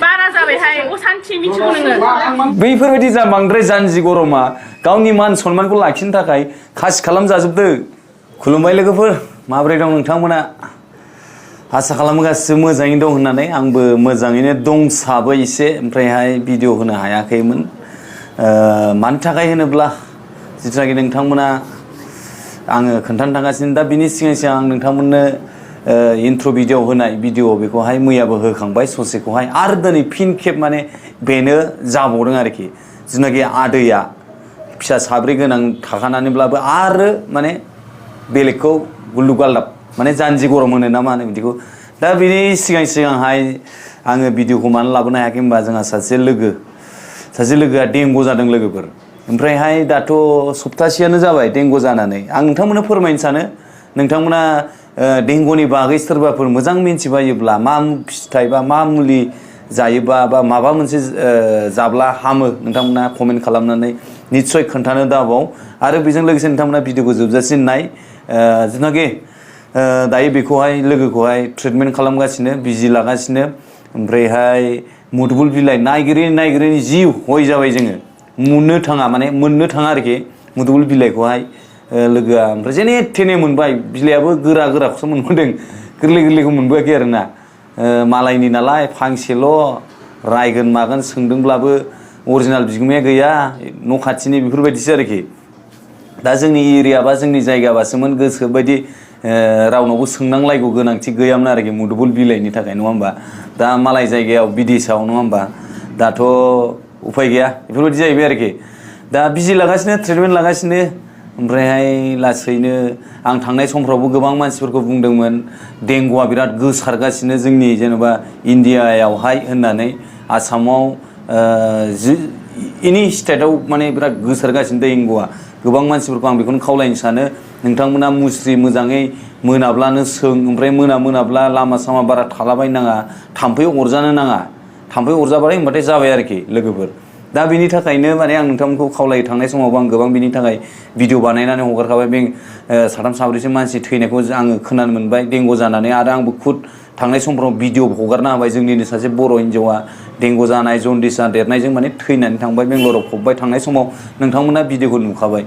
बारा जाबायहाय असान्थि मिथिगौ नोङो बैफोरबायदि जा बांद्राय जानजि गरमा गावनि मान सन्मानखौ लाखिनो थाखाय खासि खालामजाजोबदों खुलुमबाय लोगोफोर माबोरै दं नोंथांमोना आसा खालामो गासिबो मोजाङैनो दं होननानै आंबो मोजाङैनो दंसाबो एसे ओमफ्रायहाय भिडिअ होनो हायाखैमोन मानि थाखाय होनोब्ला जिथुनाखि नोंथांमोना आङो खोन्थानो थांगासिनो दा बिनि सिगां आं नोंथांमोननो इन्ट्र भिडिअ होनाय भिडिअ बेखौहाय मैयाबो होखांबाय ससेखौहाय आरो दिनै फिन खेब माने बेनो जाबावदों आरोखि जिथुनाखि आदैया फिसा साब्रै गोनां थाखानानैब्लाबो आरो माने बेलेगखौ गुल्लु गाल्लाब माने जानजि गरम होनो ना मा होनो बिदिखौ दा बिनि सिगांहाय आङो भिडिअखौ मानो लाबोनो हायाखै होनबा जोंहा सासे लोगोआ देंगु जादों लोगोफोर ओमफ्रायहाय दाथ' सप्तासेयानो जाबाय देंगु जानानै आं नोंथांमोननो फोरमायनो सानो नोंथांमोना देंगुनि बागै सोरबाफोर मोजां मिन्थिबायोब्ला मा फिथाइ बा मा मुलि जायोबा बा माबा मोनसे जाब्ला हामो नोंथांमोना कमेन्ट खालामनानै निस्सय खोन्थानो दाबाव आरो बेजों लोगोसे नोंथांमोना भिडिअखौ जोबजासिम नाय जिथुनाखि दायो बेखौहाय लोगोखौहाय ट्रिटमेन्ट खालामगासिनो बिजि लागासिनो ओमफ्रायहाय मुदुफुल बिलाइ नागिरै जि हय जाबाय जोङो मोननो थाङा आरोखि मुदुफुल बिलाइखौहाय लोगोआ ओमफ्राय जेने थेने मोनबाय बिलाइयाबो गोराखौसो मोनबोदों गोरलैखौ मोनबोआखै आरोना मालायनि नालाय फांसेल' रायगोन मागोन सोंदोंब्लाबो अरिजिनाल बिगुमाया गैया न' खाथिनि बेफोरबायदिसो आरोखि दा जोंनि एरिया बा जोंनि जायगाबासोमोन गोसो बायदि रावनावबो सोंनांलायगौ गोनांथि गैयामोन आरोखि मुदुफुल बिलाइनि थाखाय नङा होमबा दा मालाय जायगायाव बिदेशआव नङा होमबा दाथ' उफाय गैया बेफोरबायदि जाहैबाय आरोखि दा बिजि लागासिनो ट्रिटमेन्ट लागासिनो ओमफ्रायहाय लासैनो आं थांनाय समफ्रावबो गोबां मानसिफोरखौ बुंदोंमोन देंगुआ बिराद गोसारगासिनो जोंनि जेनेबा इन्डियायावहाय होननानै आसामाव एनि स्टेटआव माने बिराद गोसारगासिनो देंगुआ गोबां मानसिफोरखौ आं बेखौनो खावलायनो सानो नोंथांमोना मुस्रि मोजाङै मोनाब्लानो सों ओमफ्राय मोनाब्ला लामा सामा बारा थालाबायनाङा थाम्फै अरजानो नाङा थाम्फै अरजाबाथाय होनबाथाय जाबाय आरोखि लोगोफोर दा बिनि थाखायनो माने आं नोंथांमोनखौ खावलायो थांनाय समावबो आं गोबां बिनि थाखाय भिडिअ बानायनानै हगारखाबाय बे साथाम साब्रैसो मानसि थैनायखौ आङो खोनानो मोनबाय देंगु जानानै आरो आंबो खुद थांनाय समफ्राव भिडिअ हगारना होबाय जोंनिनो सासे बर' हिन्जावा देंगु जानाय जन्दिस देरनायजों माने थैनानै थांबाय बेंगलराव फबबाय थांनाय समाव नोंथांमोना भिडिअखौ नुखाबाय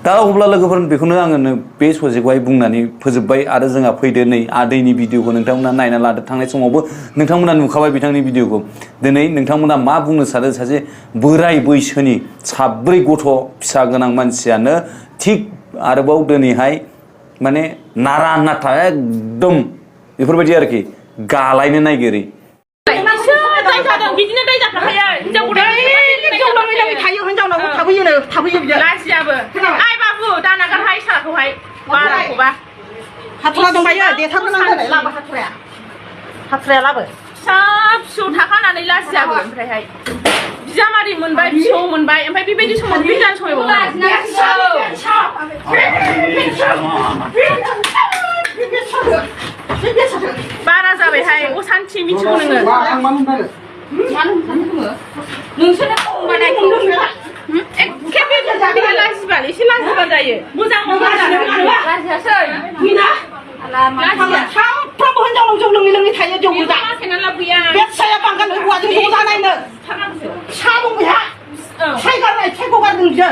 दा अब्ला लोगोफोर बेखौनो आङो बे सजेखौहाय बुंनानै फोजोबबाय आरो जोंहा फैदो नै आदैनि भिडिअखौ नोंथांमोना नायना लादो थांनाय समावबो नोंथांमोना नुखाबाय बिथांनि भिडिअखौ दिनै नोंथांमोना मा बुंनो सानो सासे बोराय बैसोनि साब्रै गथ' फिसा गोनां मानसियानो थिग आरोबाव दिनैहाय माने नारा नाथा एकदम बेफोरबायदि आरोखि गालायनो नागिरै बिदिनो दै जाखायो हिनजावनाव लाजियाबो आइ बाबु दाना गारहाय साखौहाय बाराखौबा हाथुरा दंबायो देथारनानै लाबो हाथुराया लाबो फिसौ थाखानानै लाजियाबो ओमफ्रायहाय बिजामादै मोनबाय फिसौ मोनबाय ओमफ्राय बेबायदि समाव बिजान समायबावो बारा जाबायहाय असान्थि मिथिगौ नोङो लाजिबाल एसे लाजिबा जायो मोजां लाजियासै सानफ्रामबो हिनजावनाव जौ लोङै थायो जौ गोजा बे फिसाया बांगाल हौवाजों ज' जानायनो सा दं बेहा सायगारनाय थेखौ गारदों बियो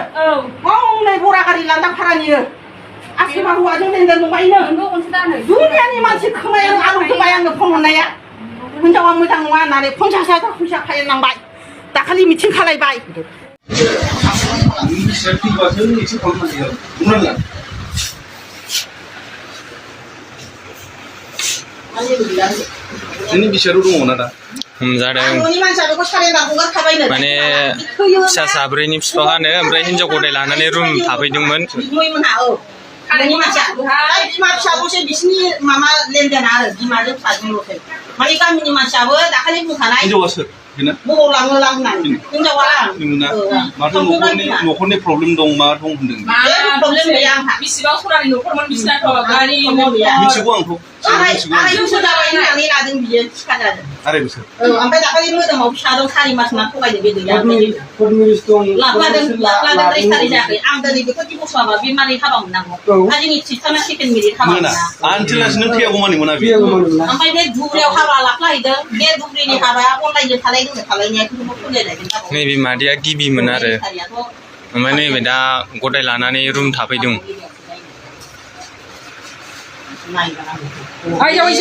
हनै बरा गारि लांदां भारानियो आसिमा हौवाजों लेनदेन दंबायनो दुनियानि मानसि खोमाया आलौजोबबाय आंनो फन हरनाया हिनजावा मोजां नङा होननानै 50,000 फैसा खालायनांबाय दाखालि मिथिं खालायबाय जोंनि बिसोरो दङ ना दा हमजादों माने फिसा साब्रैनि बिफाङानो ओमफ्राय हिनजाव गदाय लानानै रुम थाफैदोंमोन बिमा फिसाखौसो बिसिनि माबा लेनदेना आरो बिमाजों फिसाजोंल'सै माने गामिनि मानसियाबो दाखालि बुंखानाय हिनजावा सोर बबाव लाङो होननानै हिनजावा माथो न'खरनि प्रब्लेम दं मा दं होनदों प्रब्लेम गैया आंहा बिसिबां सरानि न'खरमोन बिसिनाथ' गारि मिथिगौ आंथ' आराय बोसोर जाबाय होननानै लादों बियो सिखा जादों आराय बोसोर ओमफ्राय दाखालि मोदोमाव फिसा दं 4 मास मा थगायदों बे गैया लाफ्लादों 3 सारि जायाखै आं दिनै बेखौ दिबस लाबा बे मारै हाबा मोननांगौ आजिनि थिसथाना सेकेन्ड मेरिट हाबा मोना आनथिलासि नों थैयागौ मानि मोना बे ओमफ्राय बे दुब्रियाव हाबा लाफ्लाहैदों बे दुब्रिनि हाबाया अनलाइनजों थालायदों थालायनाया बेखौ खुलिलायदों नैबे मादैया गिबिमोन आरो ओमफ्राय नैबे दा गदाय लानानै रुम थाफैदों Ai jauh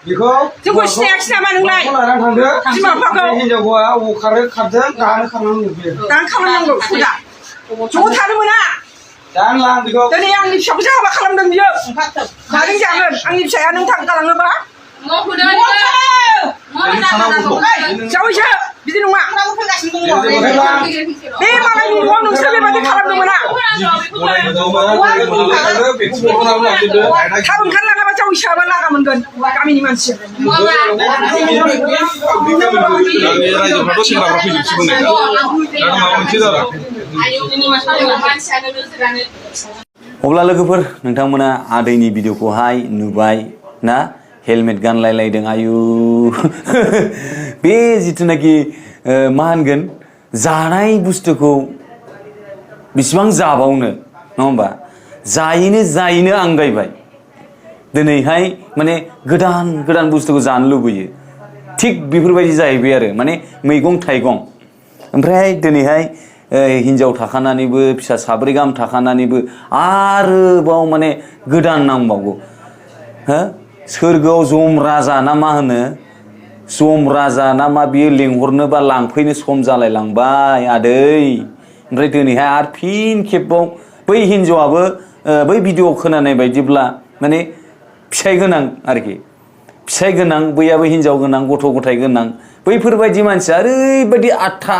बेखौ जोंखौ सिनायाखिसै नामा नोंलाय लानानै थांदो बिमा-बिफाखौ हिनजावखौ अबाव खारो खारदों दानो खारनांगौ बियो दानो खालामनांगौ फुजा ज' थानो मोना दानो लां बेखौ दिनै आंनि फिसाखौसो हाबा खालामदों बियो माजों जागोन आंनि फिसाया नों गालाङोबा जावैसो बिदि नङा बे मालायनि न'आव नोंसोर बेबायदि खालामनो मोना थाब ओंखारलाङाबा जावैसोआबा लागा मोनगोन गामिनि मानसि रायजोफ्राथ' सेंग्राफ्रा फैजोबसिगोन दा माबा मोनसे जाबाय अब्ला लोगोफोर नोंथांमोना आदैनि भिडिअखौहाय नुबाय ना हेलमेट गानलायलायदों आयु बे जिथुनाखि मा होनगोन जानाय बुस्थुखौ बेसेबां जाबावनो नङा होमबा जायैनो आंगायबाय दिनैहाय माने गोदान बुस्थुखौ जानो लुबैयो थिग बेफोरबायदि जाहैबाय आरो माने मैगं थाइगं ओमफ्राय दिनैहाय हिनजाव थाखानानैबो फिसा 4 गाहाम थाखानानैबो आरोबाव माने गोदान नांबावगौ हो सोरगोआव जम राजा ना मा होनो जम राजा ना मा बियो लेंहरनोबा लांफैनो सम जालायलांबाय आदै ओमफ्राय दिनैहाय आरो फिन खेबाव बै हिनजावाबो बै भिडिअ खोनानाय बायदिब्ला माने फिसाय गोनां आरोखि फिसाय गोनां बैयाबो हिनजाव गोनां गथ' गथाय गोनां बैफोरबायदि मानसिया ओरैबायदि आथा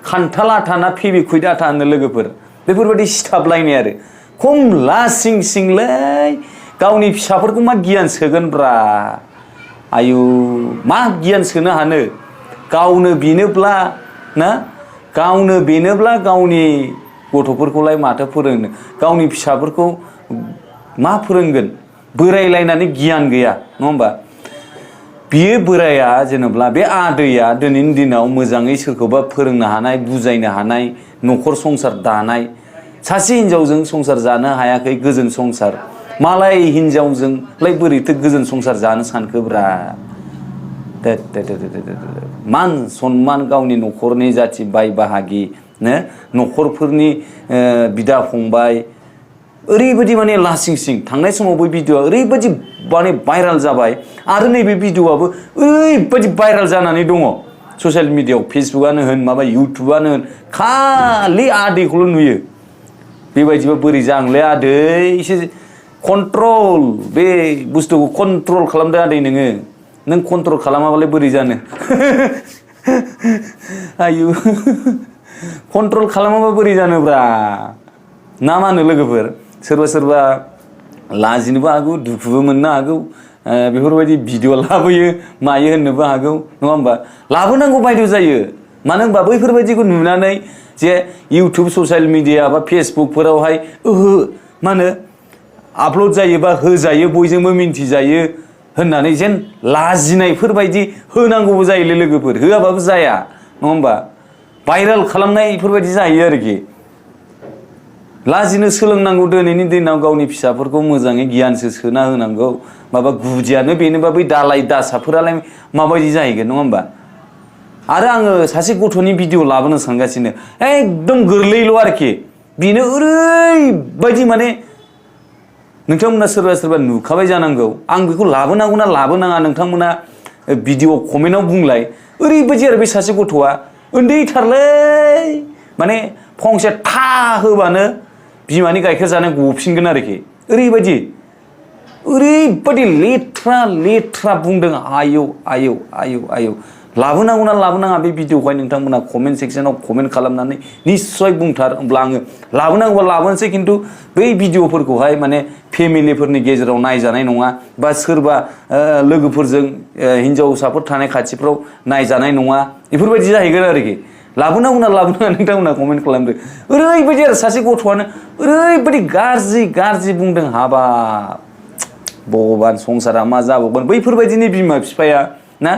खान्थाल आथा ना फेबिकुइट आथा होनो लोगोफोर बेफोरबायदि सिथाबलायनाय आरो खम लासिं सिंलै गावनि फिसाफोरखौ मा गियान सोगोनब्रा आयु मा गियान सोनो हानो गावनो बेनोब्ला ना गावनो बेनोब्ला गावनि गथ'फोरखौलाय माथो फोरोंनो गावनि फिसाफोरखौ मा फोरोंगोन बोरायलायनानै गियान गैया नङा होमबा बियो बोराया जेनेबा बे आदैया दिनैनि दिनाव मोजाङै सोरखौबा फोरोंनो हानाय बुजायनो हानाय न'खर संसार दानाय सासे हिनजावजों संसार जानो हायाखै गोजोन संसार मालाय हिनजावजोंलाय बोरैथो गोजोन संसार जानो सानखोब्रा मान सन्मान गावनि न'खरनि जाथि बाय बाहागि न'खरफोरनि बिदा फंबाय ओरैबायदि माने लासिं थांनाय समाव बै भिडिअआ ओरैबायदि माने भाइराल जाबाय आरो नैबे भिडिअआबो ओरैबायदि भाइराल जानानै दङ ससियेल मिडियाआव फेसबुकआनो होन माबा इउटुबानो होन खालि आदैखौल' नुयो बेबायदिबा बोरै जांलै आदै एसे कन्ट्रल बे बुस्थुखौ कन्ट्रल खालामदो आदै नों कन्ट्रल खालामाबालाय बोरै जानो आयु कन्ट्रल खालामाबा बोरै जानोब्रा ना मा होनो लोगोफोर सोरबा लाजिनोबो हागौ दुखुबो मोननो हागौ बेफोरबायदि भिडिअ लाबोयो मायो होननोबो हागौ नङा होमबा लाबोनांगौ बायद' जायो मानो होनबा बैफोरबायदिखौ नुनानै जे इउटुब ससियेल मिडिया बा फेसबुकफोरावहाय मा होनो आपल'ड जायोबा होजायो बयजोंबो मिन्थिजायो होननानै जेन लाजिनायफोरबायदि होनांगौबो जायोलै लोगोफोर होआबाबो जाया नङा होमबा भाइराल खालामनाय बेफोरबायदि जायो आरोखि लाजिनो सोलोंनांगौ दिनैनि दिनाव गावनि फिसाफोरखौ मोजाङै गियानसो सोना होनांगौ माबा गुदियानो बेनोबा बै दालाय दासाफोरालाय माबायदि जाहैगोन नङा होमबा आरो आङो सासे गथ'नि भिडिअ लाबोनो सानगासिनो एकदम गोरलैल' आरोखि बेनो ओरैबायदि माने नोंथांमोना सोरबा नुखाबाय जानांगौ आं बेखौ लाबोनांगौ ना लाबोनाङा नोंथांमोना भिडिअ कमेन्टआव बुंलाय ओरैबायदि आरो बे सासे गथ'आ उन्दैथारलै माने फंसे था होबानो बिमानि गाइखेर जानाय गफिनगोन आरोखि ओरैबायदि लेथ्रा बुंदों आयौ लाबोनांगौ ना लाबोनाङा बे भिडिअखौहाय नोंथांमोना कमेन्ट सेक्सनाव कमेन्ट खालामनानै निस्सय बुंथार होमब्ला आङो लाबोनांगौबा लाबोनोसै खिन्थु बै भिडिअफोरखौहाय माने फेमिलिफोरनि गेजेराव नायजानाय नङा बा सोरबा लोगोफोरजों हिनजावसाफोर थानाय खाथिफ्राव नायजानाय नङा बेफोरबायदि जाहैगोन आरोखि लाबोनांगौ ना लाबोनाङा नोंथांमोना कमेन्ट खालामदो ओरैबायदि आरो सासे गथ'आनो ओरैबायदि गाज्रि बुंदों हाबाब भगबान संसारा मा जाबावगोन बैफोरबायदिनि बिमा बिफाया ना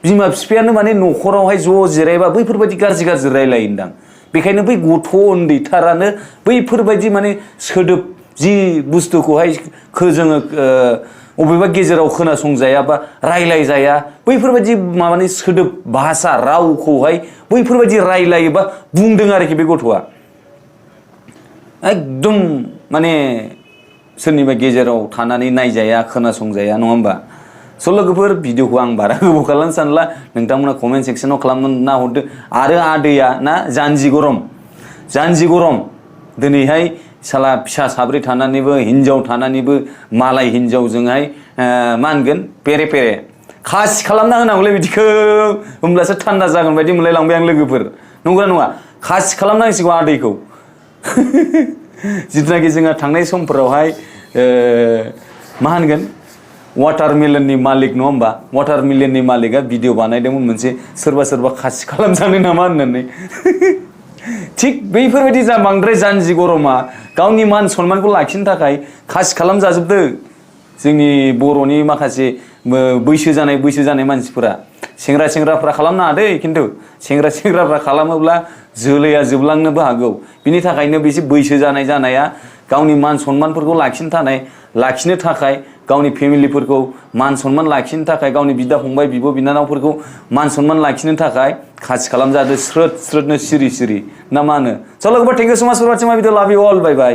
बिमा बिफायानो माने न'खरावहाय ज' जिरायबा बैफोरबायदि गाज्रि गाज्रि रायलायोदां बेखायनो बै गथ' उन्दैथारानो बैफोरबायदि माने सोदोब जि बुस्थुखौहाय जोङो अबेबा गेजेराव खोनासंजाया बा रायलायजाया बैफोरबायदि माबानि सोदोब भाषा रावखौहाय बैफोरबायदि रायलायोबा बुंदों आरोखि बे गथ'आ एकदम माने सोरनिबा गेजेराव थानानै नायजाया खोनासंजाया नङा होमबा स' लोगोफोर भिडिअखौ आं बारा गोबाव खालामनो सानला नोंथांमोना कमेन्ट सेक्सनाव खालामना हरदो आरो आदैया ना जानजि गरम दिनैहाय साला फिसा साब्रै थानानैबो हिनजाव थानानैबो मालाय हिनजावजोंहाय मा होनगोन पेरे पेरे खासि खालामना होनांगौलै बिदिखौ होमब्लासो थान्दा जागोन बायदि मोनलायलांबाय आं लोगोफोर नंगौना नङा खासि खालामनांसिगौ आदैखौ जिथुनाखि जोंहा थांनाय समफोरावहाय मा होनगोन वाटारमेलननि मालिक नङा होमबा वाटारमेलननि मालिकआ भिडिअ बानायदोंमोन मोनसे सोरबा खासि खालामजानो नामा होननानै थिग बैफोरबायदि जा बांद्राय जानजि गरमा गावनि मान सन्मानखौ लाखिनो थाखाय खासि खालामजाजोबदो जोंनि बर'नि माखासे बैसो जानाय मानसिफोरा सेंग्राफ्रा खालामनो हादै खिन्थु सेंग्राफ्रा खालामोब्ला जोलैया जोबलांनोबो हागौ बिनि थाखायनो बेसे बैसो जानाया गावनि मान सन्मानफोरखौ लाखिनो थाखाय गावनि फेमिलिफोरखौ मान सन्मान लाखिनो थाखाय गावनि बिदा फंबाय बिब' बिनानावफोरखौ मान सन्मान लाखिनो थाखाय खासि खालामजादो स्रोदनो सिरि ना मा होनो स' लोगोफोर थेंक इउ सो माच फर वाचिं माय भिडिअ लाभ इउ अल बाय बाय